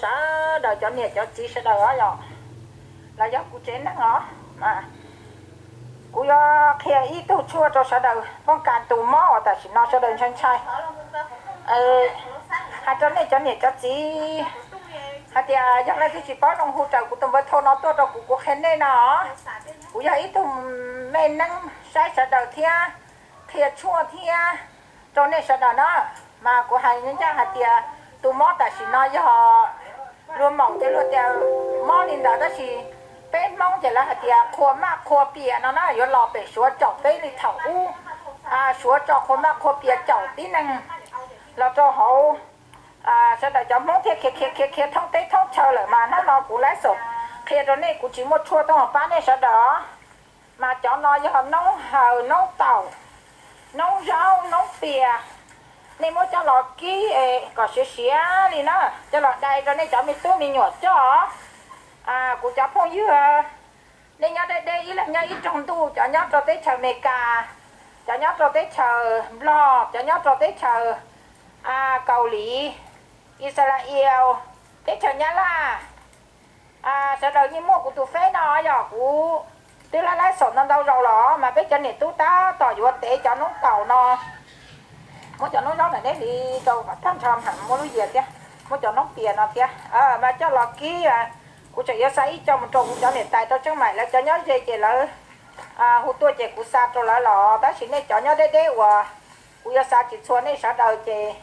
Sawv daws cov niam cov txiv sawv daws os, yog los yog kuv tsev neeg os, kuv yuav qhia ib tug tshuaj rau sawv daws pab kas tus mob uas tam sim no sawv daws ntshai ntshai. Hais rau nej cov niam cov txiv hais tias yog leej twg tsis paub zoo hu raws kuv tus npawb thau no tuaj rau kuv, kuv qhia nej no. Kuv yog ib tug me neeb saib sawv daws thiab qhia tshuaj thiab rau nej sawv daws na. Mas kuv hais ncaj hais tias tus mob tam sim no yog luag maum ces luag tias mob li ntawd, tab sis peb Hmoob ces lawv hais tias qhua maj qhua pias no na, yuav los pem Suav caum peb li thaum ub. Suav tso qhua maj qhua pias caum tib neeg los rau hauv, sawv daws cov Hmoob thiaj khiav khiav khiav khiav thoob teb thoob chaw lawm, mas hnub no kuv laib xaum qhia rau nej, kuv tsis muaj tshuaj tuaj pab nej sawv daws. Mas cov no yog noob hawm, noob taum, noob zaub, noob pias. Nej muab coj los kib kom siav siav li na, coj los dai rau nej cov me tub me nyuam coj. Kuv cov phooj ywg, nej nyob deb deb, ib leeg nyob ib rooj ntuj, cov nyob rau teb chaws Amelikas, cov nyob rau teb chaws Nplog, cov nyob rau teb chaws Kaus Lim, Ixalayees, teb chaws Nyab Laj. Sawv daws yeej muaj kuv tus fej no, yog kuv twb laib laib xaum no ntau zaus los, mas peb cov niam tub tab tom yuav tev cov noob taum no. Muab cov noob zaub ntawm neb hliv rau kom tag nrho, muab lub yias thiab, muab cov noob pias no thiab, mas coj los kib. Kuv tseem yuav xa ib co mus rau kuv cov niam tais rau Tseeb Maim, lawv cov nyob ze ces lawv hu tuaj ces kuv xa rau lawv los, tab sis nej cov nyob deb deb uas kuv yuav xa tsis txhua nej sawv daws ces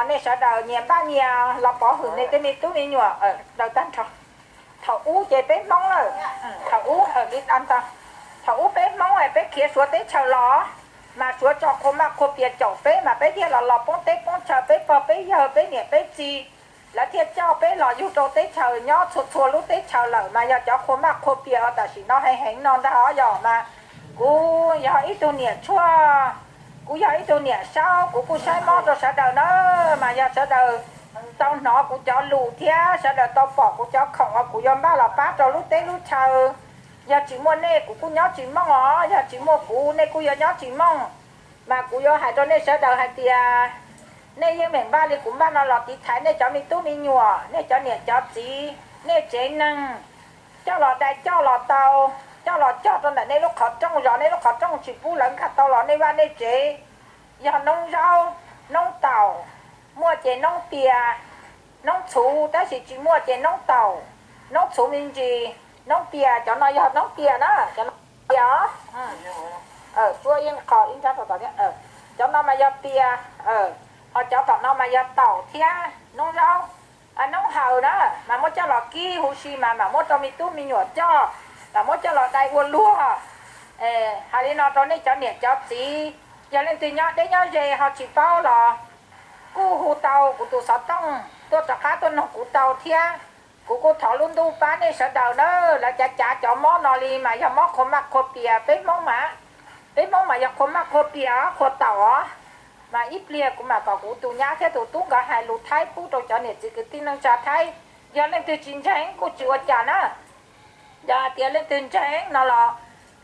nej sawv daws nyias npaj nyias los pov hwm nej tej me tub me nyuam daws tag nrho. Thaum ub ces peb Hmoob lawm, thaum ub thaum ub peb Hmoob peb khiav Suav teb chaws los, mas Suav tso qhua maj qhua pias caum peb, mas peb thiaj los los poob teb poob chaw, peb pog peb yawg peb niam peb txiv, lawv thiaj coj peb los yug rau teb chaws nyob txhua txhua lub teb chaws lawm, mas yog cov qhua maj qhua pias uas tam sim no heev heev no ntag os, yog mas kuv yog ib tug niam tshuaj, kuv yog ib tug niam saub, kuv kuj saib mob rau sawv daws na. Mas yog sawv daws tau hnov kuv cov lus thiab sawv daws tau pom kuv cov khoom uas kuv yuav npaj los pab rau lub teb lub chaw, yog tsis muaj nej kuv kuj nyob tsis mooj os, yog tsis muaj kuv nej kuj yuav nyob tsis mooj. Mas kuv yuav hais rau nej sawv daws hais tias nej yeej meem npaj li kuv npaj no los tiv thaiv nej cov me tub me nyuam, nej cov niam cov txiv, nej tsev neeg, coj los dai coj los tau, coj los cog rau ntawm nej lub qhov rooj, zov nej lub qhov rooj tsis pub lawv nkag tau los nej vaj nej tsev. Yog noob zaub, noob taum, muaj ces noob pias, noob txhuv, tab sis tsis muaj ces noob taum, noob txhuv me ntsis, noob pias, cov no yog noob pias na, cov no pias os. Cov no mas yog pias, ho cov tom no mas yog taum thiab noob zaub. Noob hawm na, mas muab coj los kib huv si mas mam muab rau me tub me nyuam coj, mam muab coj los dai ua luag. Hais li no rau nej cov niam cov txiv, yog leej twg nyob deb nyob ze ho tsis paub los kuj hu tau kuv tus xov tooj tuaj rov qab tuaj noog kuv tau thiab. Kuv kuj thov lub ntuj pab nej sawv daws na. Lawv cav cav cov mob no li mas yog mob qhua maj qhua pias, peb Hmoob mas, peb Hmoob mas yog qhua maj qhua pias, qhua taum os. Mas ib pliag kuv mam kom kuv tus nyab thiab tus tub nkawd hais lus Thaib pub rau cov niam txiv kwv tij neej tsa Thaib. Yog leej twg tsis ntseeg kuj tsis ua cas na. Yog hais tias leej twg ntseeg no los,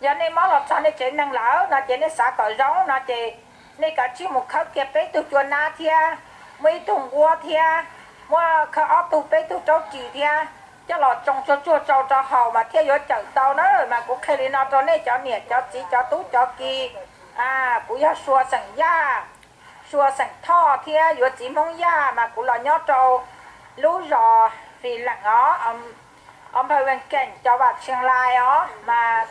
yog nej mob los txog nej tsev neeg lawm no ces nej xav kom zoo no ces nej kav tsij mus khawb kiag peb tug cua nab thiab, muaj ib tug nquab thiab, muab khawb ob tug peb tug raub ris thiab, coj los tsoo tsuag tsuag tsau rau haus mas thiaj yuav cawm tau na. Mas kuv qhia li no rau nej cov niam cov txiv cov tub cov ki. Kuv yog Sua xeem Yaj, Sua xeem Thoj thiab yuav txiv Hmoob Yaj, mas kuv los nyob rau lub zos Fis Leem os, Omphaw Vees Keem, cov vam Tsheej Lais os. Mas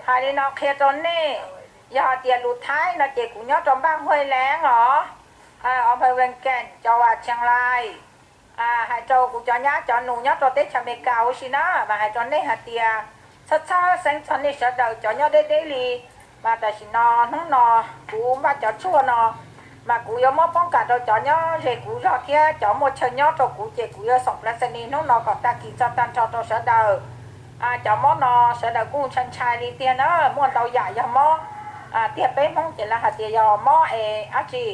hais li no qhia rau nej, yog hais tias lus Thaib no ces kuv nyob rau npaj Huaj Leeb os, Omphaw Vees Keem, cov vam Tsheej Lais. Hais rau kuv cov nyab cov nus nyob rau teb chaws Amelikas huv si na, mas hais rau nej hais tias txhawj txhawj xeeb txog nej sawv daws cov nyob deb deb li. Mas tam sim no hnub no kuv npaj cov tshuaj no, mas kuv yuav muab poob kam rau cov nyob ze kuv zog thiab cov muaj chaw nyob rau kuv ces kuv yuav xoom plas xas nis hnub no kom tag kis txog tag nrho rau sawv daws. Cov mob no sawv daws kuj ntshai ntshai li tiag na, muaj ntau yam yog mob. Tiag peb Hmoob ces lawv hais tias yog mob es dab tsi,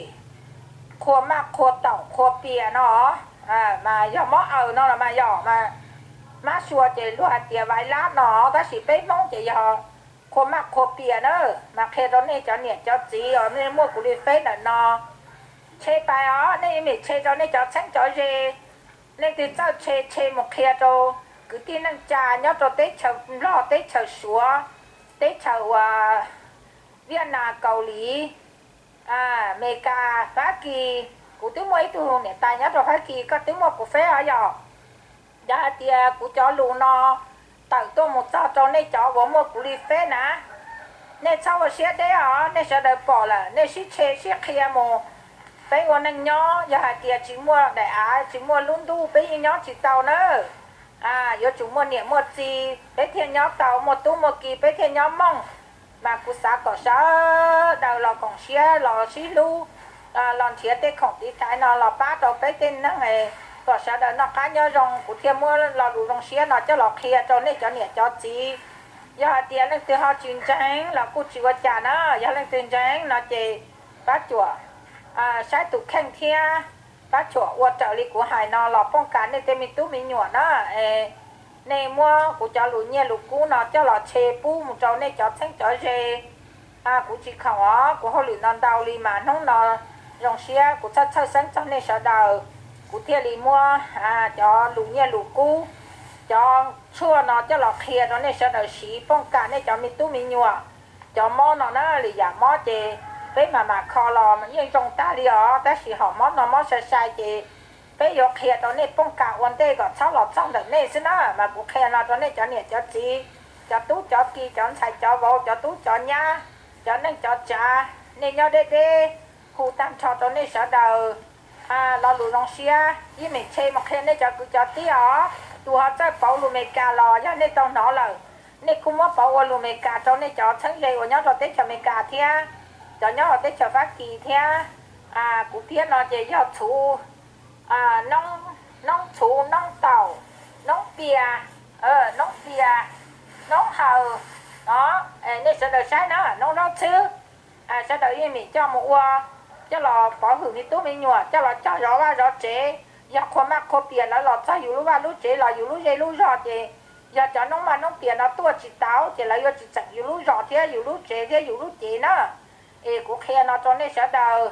qhua maj qhua taum qhua pias no, mas yog mob aws no los mas yog, mas mab sua ces luag hais tias vais lab no, tab sis peb Hmoob ces yog qhua maj qhua pias na. Mas qhia rau nej cov niam cov txiv os, nej muaj kuv li feb ntawm no, tshe pais os, nej yuav tshe rau nej cov txheeb cov ze. Leej twg txawj tshe, tshe mus qhia rau kwv tij neej tsa nyob rau teb chaws Nplog, teb chaws Suav, teb chaws uas Viaj Nas, Kaus Lim, Amelikas, Fab Kis. Kuv twb muaj ib tug niam tais nyob rau Fab Kis, koj twb muaj kuv feb os yom. Yog hais tias kuv cov lus no tawm tuaj mus txog rau nej cov uas muaj kuv li feb na, nej txhob ua siab deb os, nej sawv daws pom lawm nej sib tshe sib qhia mus. Peb ua neej nyob yog hais tias tsis muaj daim av, tsis muaj lub ntuj, peb yeej nyob tsis tau nawb. Yuav tsum muaj niam muaj txiv peb thiaj nyob tau, muaj tub muaj ki peb thiaj nyob mooj. Mas kuv xav kom sawv daws los koom siab los sib hlub, los nrhiav tej khoom tiv thaiv no los pab rau peb tej neeg, kom sawv daws noj qab nyob zoo. Kuv thiaj muab lo lus zoo siab no coj los qhia rau nej cov niam cov txiv. Yog hais tias leej twg ho tsis ntseeg los kuj tsis ua cas na, yog leej twg ntseeg no ces pab cuam saib tus kheej thiab pab cuam ua raws li kuv hais no los pooj kas nej tej me tub me nyuam na. Nej muab kuv cov lus nyiaj lus kub no coj los tshe pub mus rau nej cov txheeb cov ze. Kuv tsis khoom os, kuv hauj lwm no ntau li mas hnub no zoo siab kuv txhawj txhawj xeeb txog nej sawv daws, kuv thiaj li muab cov lus nyiaj lus kub, cov tshuaj no coj los qhia rau nej sawv daws siv pooj kas nej cov me tub me nyuam. Cov mob no na, lwm yam mob ces peb mam mam kho los yeej zoo tag li os, tab sis hom mob no mob sai sai ces peb yuav qhia rau nej pooj kas ua ntej kom txhob los txog ntawm nej xwb na. Mas kuv qhia no rau nej cov niam cov txiv, cov tub cov ki, cov ntxhais cov vauv, cov tub cov nyab, cov neej cov tsav, nej nyob deb deb, hu tag nrho rau nej sawv daws lo lus zoo siab ib me tshe mus qhia nej cov kwv cov tij os. Tus ho txawj pauv lus Amelikas los yog nej tau hnov lawm, nej kuj muab pauv ua lus Amelikas rau nej cov txheeb ze uas nyob rau teb chaws Amelikas thiab cov nyob hauv teb chaws Fab Kis thiab. Kuv thiab no ces yog txhuv, noob txhuv, noob taum, noob pias, noob pias, noob haws, no, nej sawv daws saib na, noob zaub txhwb. Sawv daws yeej meem coj mus ua, coj los pov hwm me tub me nyuam, coj los cog zov vaj zov tsev. Yog qhua maj qhua pias lawv los txog yus lub vaj lub tsev los yus lub zej lub zog ces yog cov noob maj noob pias no tuaj tsis tau ces lawv yuav tsis txeem yus lub zos thiab yus lub tsev thiab yus lub cev na. Es kuv qhia no rau nej sawv daws,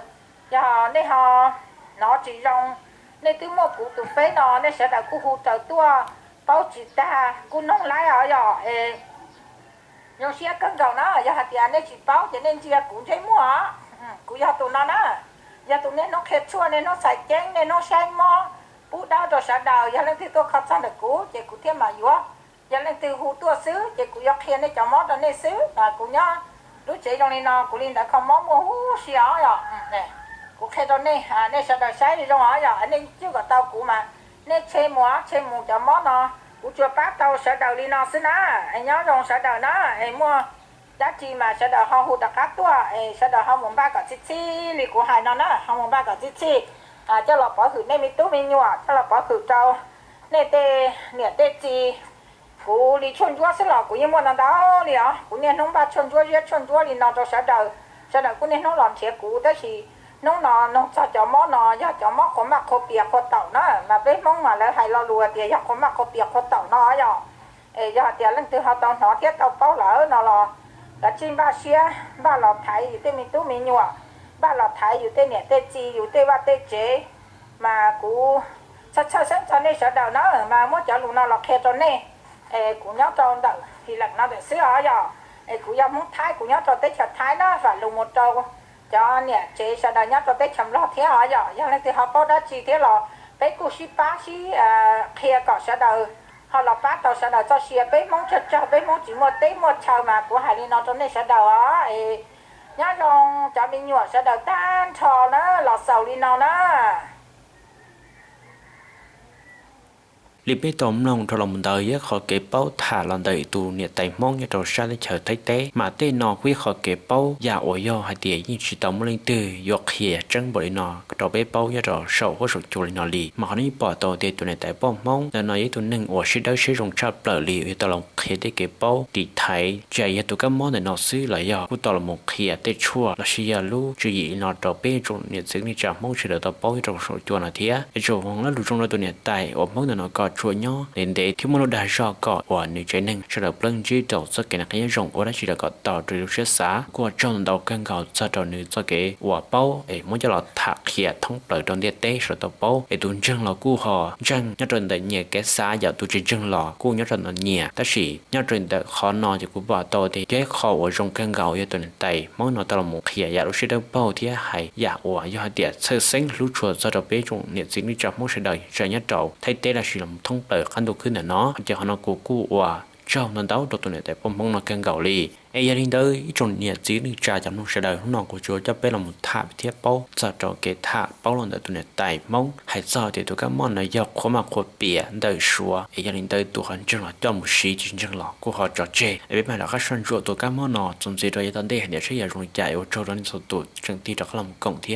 yog nej ho hnov tsis zoo, nej twb muaj kuv tus feb no nej sawv daws kuj hu raws tuaj, paub tsis tag kuj noog laib os yom. Es zoo siab kawg nkaus na, yog hais tias nej tsis paub ces nej ntsia kuv ntsej muag, kuv yog tus no na, yog tus niaj hnub qhia tshuaj, niaj hnub txhais ceeb, niaj hnub saib mob, pub dawb rau sawv daws. Yog leej twg tuaj kho txog ntawm kuv ces kuv thiaj mam yuav, yog leej twg hu tuaj xwb ces kuv yuav qhia nej cov mob rau nej xwb. Kuv nyob lub tsev zoo li no kuv li ntawd kho mob muaj huv si os yom. Kuv qhia rau nej, nej sawv daws saib zoo os yom, nej cwj kom tau kuv mas nej tshe mus, tshe mus cov mob no, kuv tsuas pab tau sawv daws li no xwb na. Es nyob zoo sawv daws na, es muaj dab tsi mas sawv daws ho hu rov qab tuaj, es sawv daws ho mus npaj kom txhij txhij li kuv hais no na, ho mus npaj kom txhij txhij, coj los pov hwm nej me tub me nyuam, coj los pov hwm rau nej tej niam tej txiv. Kuv li tshuaj ntsuab xwb los kuv yeej muaj ntau ntau li os, kuv niaj hnub npaj tshuaj ntsuab ziab tshuaj ntsuab li no rau sawv daws. Sawv daws kuj niaj hnub los nrhiav kuv, tab sis hnub no noog txog cov mob no yog cov mob qhua maj qhua pias qhua taum na, mas peb Hmoob mas lawv hais lo lus tias yog qhua maj qhua pias qhua taum no yom. Es yog hais tias leej twg ho tau hnov thiab tau paub lawm no los kav tsij npaj siab npaj los thaiv yus tej me tub me nyuam, npaj los thaiv yus tej niam tej txiv, yus tej vaj tej tsev. Mas kuv txhawj txhawj xeeb txog nej sawv daws na, mas muab cov lus no los qhia rau nej. Es kuv nyob rau ntawm His Lees no ntawm xwb os yom. Es kuv yog Hmoob Thaib, kuv nyob rau teb chaws Thaib na, vam lus mus rau cov niam tsev sawv daws nyob rau teb chaws Nplog thiab os yom. Yog leej twg ho paub dab tsi thiab los peb kuj sib pab sib qhia kom sawv daws ho los pab tau sawv daws txoj sia. Peb Hmoob tsawg tsawg, peb Hmoob tsis muaj teb muaj chaw, mas kuv hais li no rau nej sawv daws os. Es nyob zoo cov me nyuam sawv daws tag nrho na, los xaus li no na. Li peb tau mloog dhau los mus ntawd yog qhov kev paub tham los ntawm tus niam tais Hmoob nyob rau sab teb chaws Thaib teb, mas tej no kuj yog qhov kev paub yam uas yog hais tias yeej tsis tau muaj leej twg yuav qhia tseeb npaum li no rau peb paub nyob rau saum huab saum cua li no li. Mas qhov no yeej pom tau tias tus niam tais poj Hmoob ntawm no yog ib tug neeg uas siab dawb siab zoo tshaj plaws li, yog tau los qhia tej kev paub tiv thaiv, tsis hais yog tus kab mob ntawm no xwb los yog kuj tau los qhia tej tshuaj lossis yog lub tswv yim li no rau peb tsoom niam txiv neej tsa Hmoob sawv daws tau paub nyob rau saum cua no thiab. Es tsoom hmoob, lo lus zoo rau tus niam tais uas Hmoob ntawm no kom tsuas nyob ntev ntev thiab muaj lub dag zog kom uas nws tsev neeg sawv daws plaub ntsib rau txoj kev noj qab nyob zoo ua dab tsi los kom tau raws li lub siab xav. Kuj ua tsaug ntau kawg nkaus txog rau nws txoj kev uas paub es muab coj los tham qhia thoob plaws rau ntiaj teb sawv daws tau paub. Es tus ntseeg los kuj ho ntseeg nyob rau ntawm nyias kev xav, yam tus tsis ntseeg los kuj nyob rau ntawm nyias, tab sis nyob rau ntawm qhov no ces kuv pom tau tias yog ib qho uas zoo kawg nkaus yog tus niam tais Hmoob no tau los mus qhia yam lub siab dawb paug thiab hais yam uas yog hais tias txhawj xeeb hlub tshua txog rau peb tsoom niam txiv neej tsa Hmoob sawv daws tsis hais nyob rau Thaib teb los sis los thoob plaws qab ntuj khwb ntawm no. Ces qhov no kuv kuj ua tsaug ntau ntau rau tus niam tais poj Hmoob no kawg nkaus li. Es yog li ntawd ib tsoom niam txiv neej tsa cov mloog sawv daws, hnub no kuv tsuas coj peb los mus tham thiab paub txog rau kev tham paub los ntawm tus niam tais Hmoob hais txog tias tus kab mob no yog qhuav maj qhuav pias ntawm Suav. Es yog li ntawd tus ho ntseeg los coj mus siv, tsis ntseeg los kuj ho tso tseg. Es peb mam rov qab soj ntsuam tus kab mob no txuas ntxiv rau yav tom ntej hais tias saib yog zoo li cas. Es ua tsaug rau nej txhua tus tseem tig rov qab los mus koom thiab.